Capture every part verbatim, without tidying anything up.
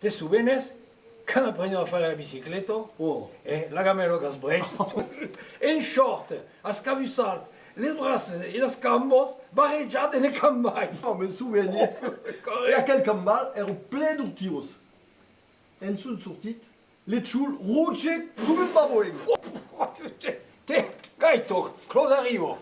Te sovenes, quand apreniam a faire la bicicleta, oh, eh, la gamèla qu'as brèch, en short, escabussat, les braces e las cambas barrejats en cambalh. Oh, me'n soveni. E aquel cambalh èra plen d'ortigas. En son sortit, le chol roge coma un baboen. Te, te, gaita, Claude arriba.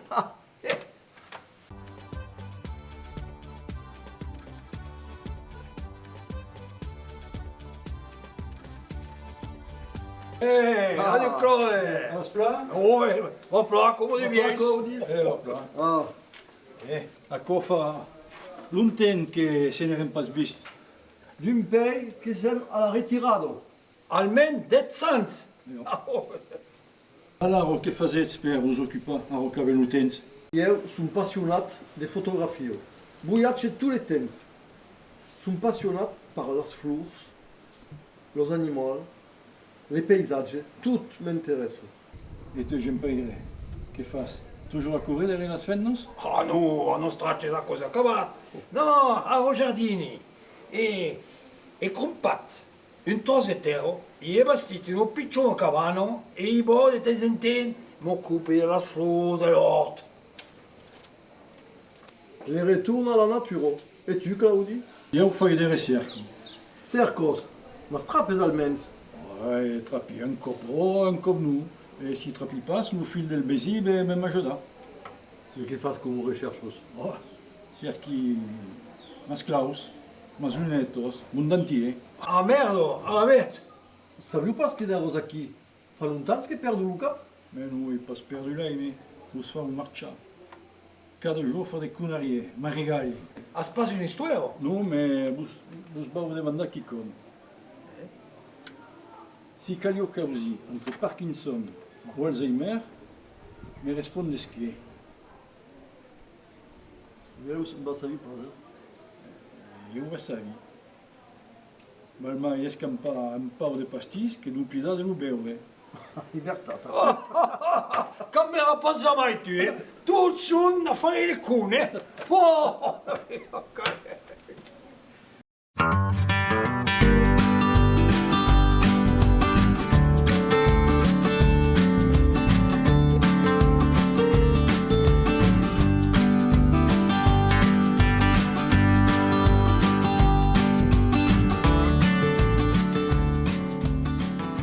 Eh, adiu, Claude. Vas plan? Oi, va plan, coma de bien. Va plan, coma de bien. Eh, va plan. Ah. Eh, aquò fa longtemps que se n'èrem pas vist. Dempuèi que sèm a la retirada. Almens dètz ans! Alara, que fasètz per vos ocupar, ara qu'avèm lo temps? Ieu son passionat de fotografia. Voiatge tot le temps. Son passionat per las flors, los animals, le paisatge, tot m'interèssa. E tu, Jean-Pèire, que fas? Totjorn a córrer darrièr las femnas? Ah non, a nòstre atge aquò's acabat. Non, ara jardini. E, e crompat. Un tròç de tèrra, i ai bastit una pichona cabana e i vau de temps en temps, m'ocupi de las flors, de l'òrt. Le retorn a la natura. E tu, Claudi? Ieu fai de recèrca. Cèrcas? Mas trapes almens? Ai, trapi un còp òc, un còp non. E si trapi pas, lo filh del vesin ven, ven m'ajudar. E que fas coma recèrcas? Oh, cèrqui mas claus, mas lunetas, mon dentièr. Ah, mèrda, alavetz! Sabiu pas que d'èras aquí. Fa longtemps que pèrdo lo cap? Mès non, ai pas perdut l'èime, vos fau marchar. Cada jorn fa de conariás, m'arregali. As pas una istòria? Non, mès vos, vos vau demandar quicòm. Si caliá causir entre Parkinson o Alzheimer, me respondesqué. Ieu va sabi pas, eh? Ieu va sabi. Val mai escampar un pauc de pastís que d'oblidar de lo beure. Libertat. Cambiarà pas jamai tu, eh? Totjorn a faire le con, eh? Pò!